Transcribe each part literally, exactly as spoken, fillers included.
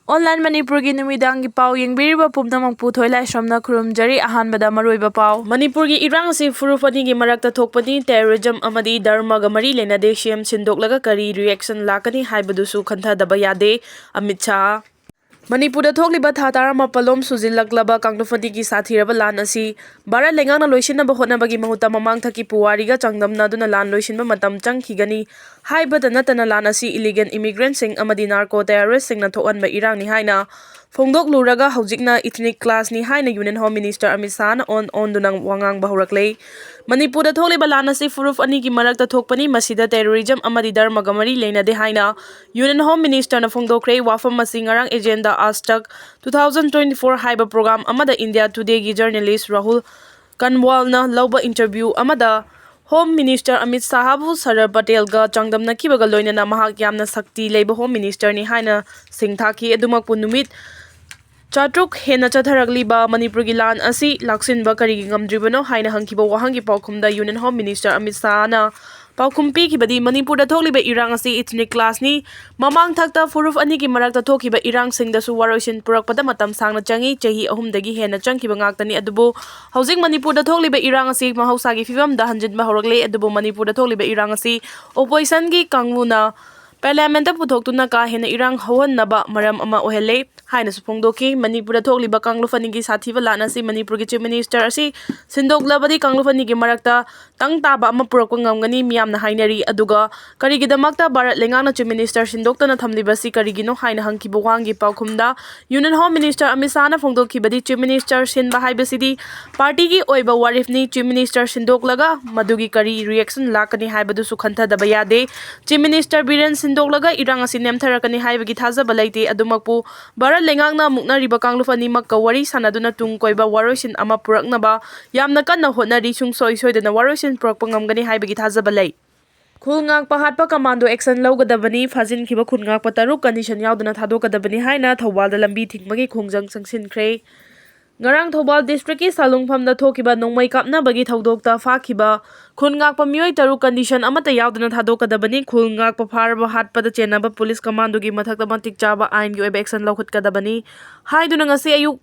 Online ꯃꯅꯤꯄꯨꯔꯒꯤ ꯅꯨꯃꯤꯗꯥꯡꯒꯤ ꯄꯥꯎ ꯌꯦꯡꯕꯤꯔꯤꯕ ꯄꯨꯝꯅꯃꯛꯄꯨ ꯊꯣꯏꯂꯥꯏꯁ꯭ꯔꯝꯅ ꯈꯨꯔꯨꯝꯖꯔꯤ꯫ ꯑꯍꯥꯟꯕꯗ ꯃꯔꯨꯑꯣꯏꯕ ꯄꯥꯎ꯫ ꯃꯅꯤꯄꯨꯔꯒꯤ ꯏꯔꯥꯡ ꯑꯁꯤ ꯐꯨꯔꯨꯞ ꯑꯅꯤꯒꯤ ꯃꯔꯛꯇ ꯊꯣꯛꯄꯅꯤ, terrorism ꯑꯃꯗꯤ ꯙꯔꯃꯒ ꯃꯔꯤ ꯂꯩꯅꯗꯦ꯫ ꯁꯤ ꯑꯦꯝ ꯁꯤꯟꯗꯣꯛꯂꯒ ꯀꯔꯤ reaction ꯂꯥꯛꯀꯅꯤ ꯍꯥꯏꯕꯗꯨꯁꯨ ꯈꯟꯊꯗꯕ ꯌꯥꯗꯦ, ꯑꯃꯤꯠ ꯁꯥꯍ꯫ ꯃꯅꯤꯄꯨꯔꯗ ꯊꯣꯛꯂꯤꯕ ꯊꯥ ꯇꯔꯥꯃꯥꯄꯜꯂꯣꯝ ꯁꯨꯖꯤꯜꯂꯛꯂꯕ ꯀꯥꯡꯂꯨꯞ ꯑꯅꯤꯒꯤ ꯁꯥꯊꯤꯔꯕ ꯂꯥꯟ ꯑꯁꯤ ꯚꯥꯔꯠ ꯂꯩꯉꯥꯛꯅ ꯂꯣꯏꯁꯤꯟꯅꯕ ꯍꯣꯠꯅꯕꯒꯤ ꯃꯍꯨꯠꯇ ꯃꯃꯥꯡꯊꯛꯀꯤ ꯄꯨꯋꯥꯔꯤꯒ ꯆꯥꯡꯗꯝꯅꯗꯨꯅ ꯂꯥꯟ ꯂꯣꯏꯁꯤꯟꯕ ꯃꯇꯝ ꯆꯪꯈꯤꯒꯅꯤ ꯍꯥꯏꯕꯇ ꯅꯠꯇꯅ, ꯂꯥꯟ ꯑꯁꯤ illegal immigrantꯁꯤꯡ ꯑꯃꯗꯤ narco terroristꯁꯤꯡꯅ ꯊꯣꯛꯍꯟꯕ ꯏꯔꯥꯡꯅꯤ ꯍꯥꯏꯅ ꯐꯣꯡꯗꯣꯛꯂꯨꯔꯒ, ꯍꯧꯖꯤꯛꯅ ethnic clashꯅꯤ ꯍꯥꯏꯅ Union Home Minister ꯑꯃꯤꯠ ꯁꯥꯍꯅ ꯑꯣꯟ ꯑꯣꯟꯗꯨꯅ ꯋꯥ ꯉꯥꯡꯕ ꯍꯧꯔꯛꯂꯦ꯫ ꯃꯅꯤꯄꯨꯔꯗ ꯊꯣꯛꯂꯤꯕ ꯂꯥꯟ ꯑꯁꯤ ꯐꯨꯔꯨꯞ ꯑꯅꯤꯒꯤ ꯃꯔꯛꯇ ꯊꯣꯛꯄꯅꯤ꯫ ꯃꯁꯤꯗ terrorism ꯑꯃꯗꯤ ꯙꯔꯃꯒ ꯃꯔꯤ ꯂꯩꯅꯗꯦ ꯍꯥꯏꯅ Union Home Ministerꯅ ꯐꯣꯡꯗꯣꯛꯈ꯭ꯔꯦ꯫ ꯋꯥꯐꯝ ꯑꯁꯤ ꯉꯔꯥꯡ Agenda Aaj Tak two thousand twenty-four ꯍꯥꯏꯕ program ꯑꯃꯗ India Todayꯒꯤ journalist ꯔꯥꯍꯨꯜ ꯀꯟꯋꯥꯜꯅ ꯂꯧꯕ interview ꯑꯃꯗ Home Minister ꯑꯃꯤꯠ ꯁꯥꯍꯕꯨ ꯁꯔꯗꯥꯔ ꯄꯇꯦꯜꯒ ꯆꯥꯡꯗꯝꯅꯈꯤꯕꯒ ꯂꯣꯏꯅꯅ ꯃꯍꯥꯛ ꯌꯥꯝꯅ ꯁꯛꯇꯤ ꯂꯩꯕ Home Ministerꯅꯤ ꯍꯥꯏꯅ ꯁꯤꯡꯊꯥꯈꯤ꯫ ꯑꯗꯨꯃꯛꯄꯨ, ꯅꯨꯃꯤꯠ ꯆꯥꯇ꯭ꯔꯨꯛ ꯍꯦꯟꯅ ꯆꯠꯊꯔꯛꯂꯤꯕ ꯃꯅꯤꯄꯨꯔꯒꯤ ꯂꯥꯟ ꯑꯁꯤ ꯂꯥꯛꯁꯤꯟꯕ ꯀꯔꯤꯒꯤ ꯉꯝꯗ꯭ꯔꯤꯕꯅꯣ ꯍꯥꯏꯅ ꯍꯪꯈꯤꯕ ꯋꯥꯍꯪꯒꯤ ꯄꯥꯎꯈꯨꯝꯗ Union Home Minister ꯑꯃꯤꯠ ꯁꯥꯍꯅ ꯄꯥꯎꯈꯨꯝ ꯄꯤꯈꯤꯕꯗꯤ, ꯃꯅꯤꯄꯨꯔꯗ ꯊꯣꯛꯂꯤꯕ ꯏꯔꯥꯡ ꯑꯁꯤ ethnic clashꯅꯤ꯫ ꯃꯃꯥꯡ ꯊꯛꯇ ꯐꯨꯔꯨꯞ ꯑꯅꯤꯒꯤ ꯃꯔꯛꯇ ꯊꯣꯛꯈꯤꯕ ꯏꯔꯥꯡꯁꯤꯡꯗꯁꯨ ꯋꯥꯔꯣꯏꯁꯤꯟ ꯄꯨꯔꯛꯄꯗ ꯃꯇꯝ ꯁꯥꯡꯅ ꯆꯪꯏ, ꯆꯍꯤ ꯑꯍꯨꯝꯗꯒꯤ ꯍꯦꯟꯅ ꯆꯪꯈꯤꯕ ꯉꯥꯛꯇꯅꯤ꯫ ꯑꯗꯨꯕꯨ ꯍꯧꯖꯤꯛ ꯃꯅꯤꯄꯨꯔꯗ ꯊꯣꯛꯂꯤꯕ ꯏꯔꯥꯡ ꯑꯁꯤ ꯃꯍꯧꯁꯥꯒꯤ ꯐꯤꯕꯝꯗ ꯍꯟꯖꯤꯟꯕ ꯍꯧꯔꯛꯂꯦ꯫ ꯑꯗꯨꯕꯨ ꯃꯅꯤꯄꯨꯔꯗ ꯊꯣꯛꯂꯤꯕ ꯏꯔꯥꯡ ꯑꯁꯤ oppositionꯒꯤ ꯀꯥꯡꯕꯨꯅ Parliamentꯇ ꯄꯨꯊꯣꯛꯇꯨꯅ ꯀꯥ ꯍꯦꯟꯅ ꯏꯔꯥꯡ ꯍꯧꯍꯟꯅꯕ ꯃꯔꯝ ꯑꯃ ꯑꯣꯏꯍꯜꯂꯦ ꯍꯥꯏꯅꯁꯨ ꯐꯣꯡꯗꯣꯛꯈꯤ꯫ ꯃꯅꯤꯄꯨꯔꯗ ꯊꯣꯛꯂꯤꯕ ꯀꯥꯡꯂꯨꯞ ꯑꯅꯤꯒꯤ ꯁꯥꯊꯤꯕ ꯂꯥꯟ ꯑꯁꯤ ꯃꯅꯤꯄꯨꯔꯒꯤ Chief Minister ꯑꯁꯤ ꯁꯤꯟꯗꯣꯛꯂꯕꯗꯤ ꯀꯥꯡꯂꯨꯞ ꯑꯅꯤꯒꯤ ꯃꯔꯛꯇ ꯇꯪ ꯇꯥꯕ ꯑꯃ ꯄꯨꯔꯛꯄ ꯉꯝꯒꯅꯤ ꯃꯤꯌꯥꯝꯅ ꯍꯥꯏꯅꯔꯤ꯫ ꯑꯗꯨꯒ ꯀꯔꯤꯒꯤꯗꯃꯛꯇ ꯚꯥꯔꯠ ꯂꯩꯉꯥꯛꯅ Chief Minister ꯁꯤꯟꯗꯣꯛꯇꯅ ꯊꯝꯂꯤꯕꯁꯤ ꯀꯔꯤꯒꯤꯅꯣ ꯍꯥꯏꯅ ꯍꯪꯈꯤꯕ ꯋꯥꯍꯪꯒꯤ ꯄꯥꯎꯈꯨꯝꯗ Union Home Minister Amit ꯁꯥꯍꯅ ꯐꯣꯡꯗꯣꯛꯈꯤꯕꯗꯤ, Chief Minister ꯁꯤꯟꯕ ꯍꯥꯏꯕꯁꯤꯗꯤ partyꯒꯤ ꯑꯣꯏꯕ ꯋꯥꯔꯦꯞꯅꯤ꯫ Chief Minister ꯁꯤꯟꯗꯣꯛꯂꯒ ꯃꯗꯨꯒꯤ ꯀꯔꯤ reaction ꯂꯥꯛꯀꯅꯤ ꯍꯥꯏꯕꯗꯨꯁꯨ ꯈꯟꯊꯗꯕ ꯌꯥꯗꯦ꯫ Chief Minister ꯕꯤꯔꯦꯟ ꯁꯤꯟꯗꯣꯛꯂꯒ ꯏꯔꯥꯡ ꯑꯁꯤ ꯅꯦꯝꯊꯔꯛꯀꯅꯤ ꯍꯥꯏꯕꯒꯤ ꯊꯥꯖꯕ ꯂꯩꯇꯦ꯫ ꯑꯗꯨꯃꯛꯄꯨ ꯚꯥꯔꯠ ꯂꯩꯉꯥꯛꯅ ꯃꯨꯛꯅꯔꯤꯕ ꯀꯥꯡꯂꯨꯞ ꯑꯅꯤꯃꯛꯀ ꯋꯥꯔꯤ ꯁꯥꯟꯅꯗꯨꯅ ꯇꯨꯡ ꯀꯣꯏꯕ ꯋꯥꯔꯣꯏꯁꯤꯟ ꯑꯃ ꯄꯨꯔꯛꯅꯕ ꯌꯥꯝꯅ ꯀꯟꯅ ꯍꯣꯠꯅꯔꯤ꯫ ꯁꯨꯡꯁꯣꯏ ꯁꯣꯏꯗꯅ ꯋꯥꯔꯣꯏꯁꯤꯟ ꯄꯨꯔꯛꯄ ꯉꯝꯒꯅꯤ ꯍꯥꯏꯕꯒꯤ ꯊꯥꯖꯕ ꯂꯩ꯫ ꯈꯨꯜ ꯉꯥꯛꯄ ꯍꯥꯠꯄ commando action ꯂꯧꯒꯗꯕꯅꯤ, ꯐꯥꯖꯤꯟꯈꯤꯕ ꯈꯨꯜ ꯉꯥꯛꯄ ꯇꯔꯨꯛ condition ꯌꯥꯎꯗꯅ ꯊꯥꯗꯣꯛꯀꯗꯕꯅꯤ ꯍꯥꯏꯅ ꯊꯧꯕꯥꯜꯗ ꯂꯝꯕꯤ ꯊꯤꯡꯕꯒꯤ ꯈꯣꯡꯖꯪ ꯆꯪꯁꯤꯟꯈ꯭ꯔꯦ꯫ ꯉꯔꯥꯡ ꯊꯧꯕꯥꯜ ꯗꯤꯁꯇ꯭ꯔꯤꯛꯀꯤ ꯁꯥꯂꯨꯡꯐꯝꯗ ꯊꯣꯛꯈꯤꯕ ꯅꯣꯡꯃꯩ ꯀꯥꯞꯅꯕꯒꯤ ꯊꯧꯗꯣꯛꯇ ꯐꯥꯈꯤꯕ ꯈꯨꯜ ꯉꯥꯛꯄ ꯃꯤꯑꯣꯏ ꯇꯔꯨꯛ ꯀꯟꯗꯤꯁꯟ ꯑꯃꯠꯇ ꯌꯥꯎꯗꯅ ꯊꯥꯗꯣꯛꯀꯗꯕꯅꯤ꯫ ꯈꯨꯜ ꯉꯥꯛꯄ ꯐꯥꯔꯕ ꯍꯥꯠꯄꯗ ꯆꯦꯟꯅꯕ ꯄꯨꯂꯤꯁ ꯀꯃꯥꯟꯗꯣꯒꯤ ꯃꯊꯛꯇ ꯃꯇꯤꯛ ꯆꯥꯕ ꯑꯥꯏꯟꯒꯤ ꯑꯣꯏꯕ ꯑꯦꯛꯁꯟ ꯂꯧꯈꯠꯀꯗꯕꯅꯤ ꯍꯥꯏꯗꯨꯅ ꯉꯁꯤ ꯑꯌꯨꯛ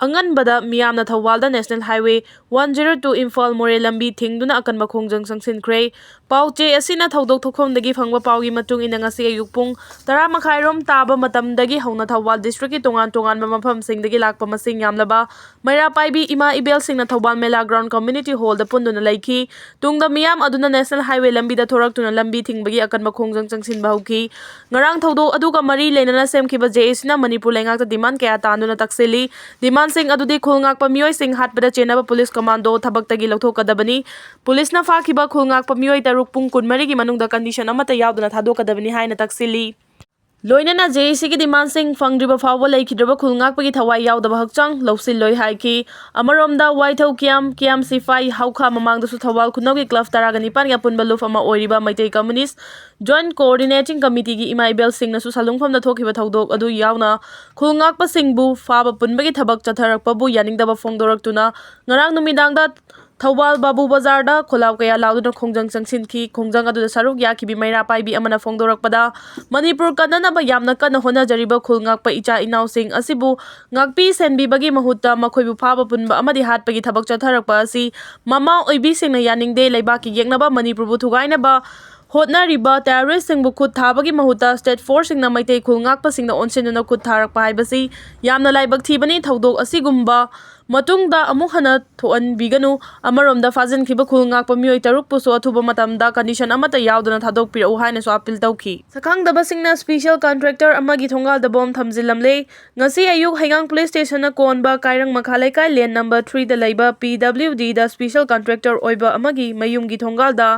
ꯑꯉꯟꯕꯗ ꯃꯤꯌꯥꯝꯅ ꯊꯧꯕꯥꯜꯗ national highway one zero two Imphal ꯃꯣꯔꯦ ꯂꯝꯕꯤ ꯊꯤꯡꯗꯨꯅ ꯑꯀꯟꯕ ꯈꯣꯡꯖꯪ ꯆꯪꯁꯤꯟꯈ꯭ꯔꯦ꯫ ꯄꯥꯎ ꯆꯦ ꯑꯁꯤꯅ ꯊꯧꯗꯣꯛ ꯊꯣꯛꯐꯝꯗꯒꯤ ꯐꯪꯕ ꯄꯥꯎꯒꯤ ꯃꯇꯨꯡ ꯏꯟꯅ ꯉꯁꯤ ꯑꯌꯨꯛ ꯄꯨꯡ ꯇꯔꯥ ꯃꯈꯥꯏꯔꯣꯝ ꯇꯥꯕ ꯃꯇꯝꯗꯒꯤ ꯍꯧꯅ ꯊꯧꯕꯥꯜ ꯗꯤꯁꯇ꯭ꯔꯤꯛꯀꯤ ꯇꯣꯉꯥꯟ ꯇꯣꯉꯥꯟꯕ ꯃꯐꯝꯁꯤꯡꯗꯒꯤ ꯂꯥꯛꯄ ꯃꯁꯤꯡ ꯌꯥꯝꯂꯕ ꯃꯩꯔꯥ ꯄꯥꯏꯕꯤ ꯏꯃꯥ ꯏꯕꯦꯜꯁꯤꯡꯅ ꯊꯧꯕꯥꯜ ꯃꯦꯂꯥ ꯒ꯭ꯔꯥꯎꯟ ꯀꯝꯃ꯭ꯌꯨꯅꯤꯇꯤ ꯍꯣꯜꯗ ꯄꯨꯟꯗꯨꯅ ꯂꯩꯈꯤ꯫ ꯇꯨꯡꯗ ꯃꯤꯌꯥꯝ ꯑꯗꯨꯅ ꯅꯦꯁꯅꯦꯜ ꯍꯥꯏꯋꯦ ꯂꯝꯕꯤꯗ ꯊꯣꯔꯛꯇꯨꯅ ꯂꯝꯕꯤ ꯊꯤꯡꯕꯒꯤ ꯑꯀꯟꯕ ꯈꯣꯡꯖꯪ ꯆꯪꯁꯤꯟꯕ ꯍꯧꯈꯤ꯫ ꯉꯔꯥꯡ ꯊꯧꯗꯣꯛ ꯑꯗꯨꯒ ꯃꯔꯤ ꯂꯩꯅꯅ ꯁꯦꯝꯈꯤꯕ ꯖꯦ ꯑꯦꯁꯤꯅ ꯃꯅꯤꯄꯨꯔ ꯂꯩꯉꯥꯛꯇ ꯗꯤꯃꯥꯟ ꯀꯌꯥ ꯇꯥꯟꯗꯨꯅ ꯇꯛꯁꯤꯜꯂꯤ꯫ ꯗꯤꯃꯥꯟꯁꯤꯡ ꯑꯗꯨꯗꯤ ꯈꯨꯜ ꯉꯥꯛꯄ ꯃꯤꯑꯣꯏꯁꯤꯡ ꯍꯥꯠꯄꯗ ꯆꯦꯟꯅꯕ ꯄꯨꯂꯤꯁ ꯀꯃꯥꯟꯗꯣ ꯊꯕꯛꯇꯒꯤ ꯂꯧꯊꯣꯛꯀꯗꯕꯅꯤ꯫ ꯄꯨꯂꯤꯁꯅ ꯐꯥꯈꯤꯕ ꯈꯨꯜ ꯉꯥꯛꯄ ꯃꯤꯑꯣꯏ ꯇꯔꯨꯛ ꯄꯨꯡ ꯀꯨꯟꯃꯔꯤꯒꯤ ꯃꯅꯨꯡꯗ ꯀꯟꯗꯤꯁꯟ ꯑꯃꯠꯇ ꯌꯥꯎꯗꯅ ꯊꯥꯗꯣꯛꯀꯗꯕꯅꯤ ꯍꯥꯏꯅ ꯇꯛꯁꯤꯜꯂꯤ꯫ ꯂꯣꯏꯅꯅ ꯖꯦ ꯑꯦꯁꯤꯒꯤ ꯗꯤꯃꯥꯟꯁꯤꯡ ꯐꯪꯗ꯭ꯔꯤꯕ ꯐꯥꯎꯕ ꯂꯩꯈꯤꯗ꯭ꯔꯕ ꯈꯨꯜ ꯉꯥꯛꯄꯒꯤ ꯊꯋꯥꯏ ꯌꯥꯎꯗꯕ ꯍꯛꯆꯥꯡ ꯂꯧꯁꯤꯜꯂꯣꯏ ꯍꯥꯏꯈꯤ꯫ ꯑꯃꯔꯣꯝꯗ ꯋꯥꯏꯊꯧ ꯀꯤꯌꯥꯝ, ꯀꯤꯌꯥꯝ ꯁꯤꯐꯥꯏ ꯍꯧꯈꯥ ꯃꯃꯥꯡꯗꯁꯨ ꯊꯧꯕꯥꯜ ꯈꯨꯅꯧꯒꯤ ꯀ꯭ꯂꯕ ꯇꯔꯥꯒ ꯅꯤꯄꯥꯟꯒꯤ ꯑꯄꯨꯟꯕ ꯂꯨꯞ ꯑꯃ ꯑꯣꯏꯔꯤꯕ ꯃꯩꯇꯩ ꯀꯝꯃ꯭ꯌꯨꯅꯤꯁ ꯖꯣꯏꯟꯠ ꯀꯣꯑꯣꯔꯗꯤꯅꯦꯇꯤꯡ ꯀꯃꯤꯇꯤꯒꯤ ꯏꯃꯥ ꯏꯕꯦꯜꯁꯤꯡꯅꯁꯨ ꯁꯥꯂꯨꯡꯐꯝꯗ ꯊꯣꯛꯈꯤꯕ ꯊꯧꯗꯣꯛ ꯑꯗꯨ ꯌꯥꯎꯅ ꯈꯨꯜ ꯉꯥꯛꯄꯁꯤꯡꯕꯨ ꯐꯥꯕ ꯄꯨꯟꯕꯒꯤ ꯊꯕꯛ ꯆꯠꯊꯔꯛꯄꯕꯨ ꯌꯥꯅꯤꯡꯗꯕ ꯐꯣꯡꯗꯣꯔꯛꯇꯨꯅ ꯉꯔꯥꯡ ꯅꯨꯃꯤꯗꯥꯡꯗ ꯊꯧꯕꯥꯜ ꯕꯥꯕꯨ ꯕꯖꯥꯔꯗ ꯈꯣꯜꯂꯥꯎ ꯀꯌꯥ ꯂꯥꯎꯗꯨꯅ ꯈꯣꯡꯖꯪ ꯆꯪꯁꯤꯟꯈꯤ꯫ ꯈꯣꯡꯖꯪ ꯑꯗꯨꯗ ꯁꯔꯨꯛ ꯌꯥꯈꯤꯕꯤ ꯃꯩꯔꯥ ꯄꯥꯏꯕꯤ ꯑꯃꯅ ꯐꯣꯡꯗꯣꯔꯛꯄꯗ, ꯃꯅꯤꯄꯨꯔ ꯀꯟꯅꯅꯕ ꯌꯥꯝꯅ ꯀꯟꯅ ꯍꯣꯠꯅꯖꯔꯤꯕ ꯈꯨꯜ ꯉꯥꯛꯄ ꯏꯆꯥ ꯏꯅꯥꯎꯁꯤꯡ ꯑꯁꯤꯕꯨ ꯉꯥꯛꯄꯤ ꯁꯦꯟꯕꯤꯕꯒꯤ ꯃꯍꯨꯠꯇ ꯃꯈꯣꯏꯕꯨ ꯐꯥꯕ ꯄꯨꯟꯕ ꯑꯃꯗꯤ ꯍꯥꯠꯄꯒꯤ ꯊꯕꯛ ꯆꯠꯊꯔꯛꯄ ꯑꯁꯤ ꯃꯃꯥ ꯑꯣꯏꯕꯤꯁꯤꯡꯅ ꯌꯥꯅꯤꯡꯗꯦ꯫ ꯂꯩꯕꯥꯛꯀꯤ ꯌꯦꯛꯅꯕ ꯃꯅꯤꯄꯨꯔꯕꯨ ꯊꯨꯒꯥꯏꯅꯕ ꯍꯣꯠꯅꯔꯤꯕ ꯇꯦꯔꯣꯔꯤꯁꯁꯤꯡꯕꯨ ꯈꯨꯠ ꯊꯥꯕꯒꯤ ꯃꯍꯨꯠꯇ ꯁ꯭ꯇꯦꯠ ꯐꯣꯔꯁꯁꯤꯡꯅ ꯃꯩꯇꯩ ꯈꯨꯜ ꯉꯥꯛꯄꯁꯤꯡꯗ ꯑꯣꯟꯁꯤꯟꯗꯨꯅ ꯈꯨꯠ ꯊꯥꯔꯛꯄ ꯍꯥꯏꯕꯁꯤ ꯌꯥꯝꯅ ꯂꯥꯏꯕꯛ ꯊꯤꯕꯅꯤ꯫ ꯊꯧꯗꯣꯛ ꯑꯁꯤꯒꯨꯝꯕ ꯃꯇꯨꯡꯗ ꯑꯃꯨꯛ ꯍꯟꯅ ꯊꯣꯛꯍꯟꯕꯤꯒꯅꯨ꯫ ꯑꯃꯔꯣꯝꯗ ꯐꯥꯖꯤꯟꯈꯤꯕ ꯈꯨꯜ ꯉꯥꯛꯄ ꯃꯤꯑꯣꯏ ꯇꯔꯨꯛꯄꯨꯁꯨ ꯑꯊꯨꯕ ꯃꯇꯝꯗ ꯀꯟꯗꯤꯁꯟ ꯑꯃꯠꯇ ꯌꯥꯎꯗꯅ ꯊꯥꯗꯣꯛꯄꯤꯔꯛꯎ ꯍꯥꯏꯅꯁꯨ ꯑꯄꯤꯜ ꯇꯧꯈꯤ꯫ ꯁꯛꯈꯪꯗꯕꯁꯤꯡꯅ ꯁ꯭ꯄꯤꯁꯦꯜ ꯀꯟꯇ꯭ꯔꯦꯛꯇꯔ ꯑꯃꯒꯤ ꯊꯣꯡꯒꯥꯜꯗ ꯕꯣꯝ ꯊꯝꯖꯤꯜꯂꯝꯂꯦ꯫ ꯉꯁꯤ ꯑꯌꯨꯛ ꯍꯩꯉꯥꯡ ꯄꯨꯂꯤꯁ ꯁ꯭ꯇꯦꯁꯟꯅ ꯀꯣꯟꯕ ꯀꯥꯏꯔꯪ ꯃꯈꯥ ꯂꯩꯀꯥꯏ ꯂꯦꯟ ꯅꯝꯕꯔ ꯊ꯭ꯔꯤꯗ ꯂꯩꯕ ꯄꯤ ꯗꯕ꯭ꯂꯤꯎ ꯗꯤꯗ ꯁ꯭ꯄꯤꯁꯦꯜ ꯀꯟꯇ꯭ꯔꯦꯛꯇꯔ ꯑꯣꯏꯕ ꯑꯃꯒꯤ ꯃꯌꯨꯝꯒꯤ ꯊꯣꯡꯒꯥꯜꯗ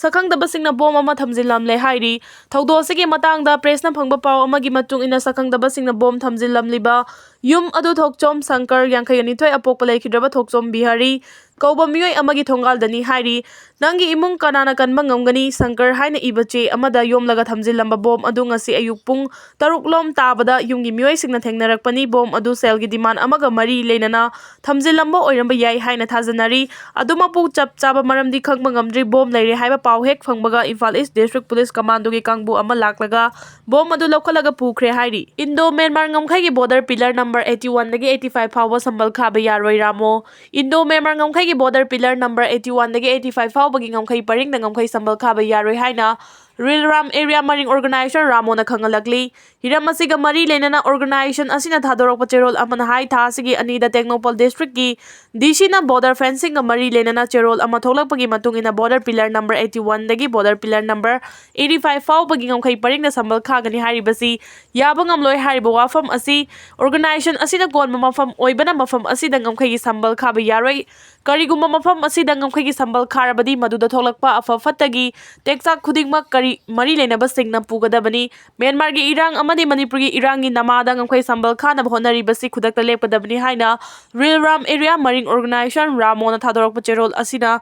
ꯁꯛꯈꯪꯗꯕꯁꯤꯡꯅ ꯕꯣꯝ ꯑꯃ ꯊꯝꯖꯤꯜꯂꯝꯂꯦ ꯍꯥꯏꯔꯤ꯫ ꯊꯧꯗꯣꯛ ꯑꯁꯤꯒꯤ ꯃꯇꯥꯡꯗ ꯄ꯭ꯔꯦꯁꯅ ꯐꯪꯕ ꯄꯥꯎ ꯑꯃꯒꯤ ꯃꯇꯨꯡ ꯏꯟꯅ ꯁꯛꯈꯪꯗꯕꯁꯤꯡꯅ ꯕꯣꯝ ꯊꯝꯖꯤꯜꯂꯝꯂꯤꯕ ꯌꯨꯝ ꯑꯗꯨ ꯊꯣꯛꯆꯣꯝ ꯁꯪꯀꯔ, ꯌꯥꯡꯈꯩꯒ ꯅꯤꯊꯣꯏ ꯑꯄꯣꯛꯄ ꯂꯩꯈꯤꯗ꯭ꯔꯕ ꯊꯣꯛꯆꯣꯝ ꯕꯤꯍꯥꯔꯤ, ꯀꯧꯕ ꯃꯤꯑꯣꯏ ꯑꯃꯒꯤ ꯊꯣꯡꯒꯥꯜꯗꯅꯤ ꯍꯥꯏꯔꯤ꯫ "ꯅꯪꯒꯤ ꯏꯃꯨꯡ ꯀꯅꯥꯅ ꯀꯟꯕ ꯉꯝꯒꯅꯤ?" ꯁꯪꯀꯔ ꯍꯥꯏꯅ ꯏꯕ ꯆꯦ ꯑꯃꯗ ꯌꯣꯝꯂꯒ ꯊꯝꯖꯤꯜꯂꯝꯕ ꯕꯣꯝ ꯑꯗꯨ ꯉꯁꯤ ꯑꯌꯨꯛ ꯄꯨꯡ ꯇꯔꯨꯛ ꯂꯣꯝ ꯇꯥꯕꯗ ꯌꯨꯝꯒꯤ ꯃꯤꯑꯣꯏꯁꯤꯡꯅ ꯊꯦꯡꯅꯔꯛꯄꯅꯤ꯫ ꯕꯣꯝ ꯑꯗꯨ ꯁꯦꯜꯒꯤ ꯗꯤꯃꯥꯟ ꯑꯃꯒ ꯃꯔꯤ ꯂꯩꯅꯅ ꯊꯝꯖꯤꯜꯂꯝꯕ ꯑꯣꯏꯔꯝꯕ ꯌꯥꯏ ꯍꯥꯏꯅ ꯊꯥꯖꯅꯔꯤ꯫ ꯑꯗꯨꯃꯛꯄꯨ ꯆꯞ ꯆꯥꯕ ꯃꯔꯝꯗꯤ ꯈꯪꯕ ꯉꯝꯗ꯭ꯔꯤ꯫ ꯕꯣꯝ ꯂꯩꯔꯦ ꯍꯥꯏꯕ ꯄꯥꯎ ꯍꯦꯛ ꯐꯪꯕꯒ ꯏꯝꯐꯥꯜ ꯏꯁ ꯗꯤꯁꯇ꯭ꯔꯤꯛ ꯄꯨꯂꯤꯁ ꯀꯃꯥꯟꯗꯣꯒꯤ ꯀꯥꯡꯕꯨ ꯑꯃ ꯂꯥꯛꯂꯒ ꯕꯣꯝ ꯑꯗꯨ ꯂꯧꯈꯠꯂꯒ ꯄꯨꯈ꯭ꯔꯦ ꯍꯥꯏꯔꯤ꯫ ꯏꯟꯗꯣ ꯃ꯭ꯌꯥꯟꯃꯥꯔ ꯉꯝꯈꯩꯒꯤ border pillar number eighty one ꯗꯒꯤ eighty five ꯐꯥꯎꯕ ꯁꯝꯕꯜ ꯈꯥꯕ ꯌꯥꯔꯣꯏ, ꯔꯥꯃꯣ꯫ ꯏꯟꯗꯣ ꯃ꯭ꯌꯥꯟꯃꯥꯔ ꯉꯝꯈꯩꯒꯤ border pillar number eighty one ꯗꯒꯤ eighty five ꯐꯥꯎꯕꯒꯤ ꯉꯝꯈꯩ ꯄꯔꯤꯡꯗ ꯉꯝꯈꯩ ꯁꯝꯕꯜ ꯈꯥꯕ ꯌꯥꯔꯣꯏ ꯍꯥꯏꯅ ꯔꯤꯜ ꯔꯥꯝ ꯑꯦꯔꯤꯌꯥ ꯃꯔꯤꯡ ꯑꯣꯔꯒꯅꯥꯏꯖꯔ ꯔꯥꯃꯣꯅ ꯈꯪꯍꯜꯂꯛꯂꯤ꯫ ꯍꯤꯔꯝ ꯑꯁꯤꯒ ꯃꯔꯤ ꯂꯩꯅꯅ ꯑꯣꯔꯒꯅꯥꯏꯖꯦꯁꯟ ꯑꯁꯤꯅ ꯊꯥꯗꯣꯔꯛꯄ ꯆꯦꯔꯣꯜ ꯑꯃꯅ ꯍꯥꯏ, ꯊꯥ ꯑꯁꯤꯒꯤ ꯑꯅꯤꯗ ꯇꯦꯡꯅꯧꯄꯜ ꯗꯤꯁꯇ꯭ꯔꯤꯛꯀꯤ ꯗꯤ ꯁꯤꯅ ꯕꯣꯔꯗꯔ ꯐꯦꯟꯁꯤꯡꯒ ꯃꯔꯤ ꯂꯩꯅꯅ ꯆꯦꯔꯣꯜ ꯑꯃ ꯊꯣꯛꯂꯛꯄꯒꯤ ꯃꯇꯨꯡ ꯏꯟꯅ border pillar number eighty one ꯗꯒꯤ border pillar number eighty five ꯐꯥꯎꯕꯒꯤ ꯉꯝꯈꯩ ꯄꯔꯤꯡꯗ ꯁꯝꯕꯜ ꯈꯥꯒꯅꯤ ꯍꯥꯏꯔꯤꯕꯁꯤ ꯌꯥꯕ ꯉꯝꯂꯣꯏ꯫ ꯍꯥꯏꯔꯤꯕ ꯋꯥꯐꯝ ꯑꯁꯤ ꯑꯣꯔꯒꯅꯥꯏꯖꯦꯁꯟ ꯑꯁꯤꯅ ꯀꯣꯟꯕ ꯃꯐꯝ ꯑꯣꯏꯕꯅ ꯃꯐꯝ ꯑꯁꯤꯗ ꯉꯝꯈꯩꯒꯤ ꯁꯝꯕꯜ ꯈꯥꯕ ꯌꯥꯔꯣꯏ꯫ ꯀꯔꯤꯒꯨꯝꯕ ꯃꯐꯝ ꯑꯁꯤꯗ ꯉꯝꯈꯩꯒꯤ ꯁꯝꯕꯜ ꯈꯥꯔꯕꯗꯤ ꯃꯗꯨꯗ ꯊꯣꯛꯂꯛꯄ ꯑꯐ ꯐꯠꯇꯒꯤ ꯇꯦꯛꯆꯥꯛ ꯈꯨꯗꯤꯡꯃꯛ ꯀꯔꯤ ꯃꯔꯤ ꯂꯩꯅꯕꯁꯤꯡꯅ ꯄꯨꯒꯗꯕꯅꯤ꯫ ꯃ꯭ꯌꯥꯟꯃꯥꯔꯒꯤ ꯏꯔꯥꯡ ꯑꯃꯗꯤ ꯃꯅꯤꯄꯨꯔꯒꯤ ꯏꯔꯥꯡꯒꯤ ꯅꯃꯥꯗ ꯉꯝꯈꯩ ꯁꯝꯕꯜ ꯈꯥꯅꯕ ꯍꯣꯠꯅꯔꯤꯕꯁꯤ ꯈꯨꯗꯛꯇ ꯂꯦꯞꯀꯗꯕꯅꯤ ꯍꯥꯏꯅ ꯔꯤꯜ ꯔꯥꯝ ꯑꯦꯔꯤꯌꯥ ꯃꯔꯤꯡ ꯑꯣꯔꯒꯅꯥꯏꯖꯦꯁꯟ ꯔꯥꯃꯣꯅ ꯊꯥꯗꯣꯔꯛꯄ ꯆꯦꯔꯣꯜ ꯑꯁꯤꯅ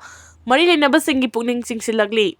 ꯃꯔꯤ ꯂꯩꯅꯕꯁꯤꯡꯒꯤ ꯄꯨꯛꯅꯤꯡ ꯆꯤꯡꯁꯤꯜꯂꯛꯂꯤ꯫